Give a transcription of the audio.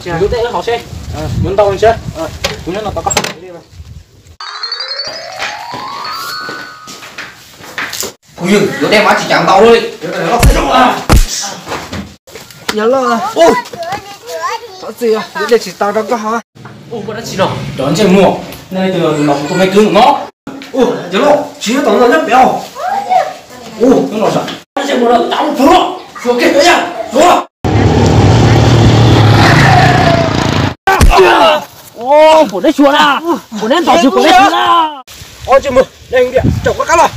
Yuav dej hauv seb, yuav ntau ntshe. Kuv nyob no tos koj. Kuv yog yuav dej mas tsis cas ntau li. Yog loj, thov txim, yuav dej tsis tau rau koj hov. Ua dab tsi no? Cov ntsej muag, nej tus los tus me kwv no. Ua, yog loj, tsis yog tom no nyob pem os. Ua, nyob no sav. Ntsej muag no tau pug los, suav kiag pem yag, suav. Pom neb suav na, pom neb ntaus tsis pom neb suav na. Ob ntsej muag, nej tias tsaum koj qab los.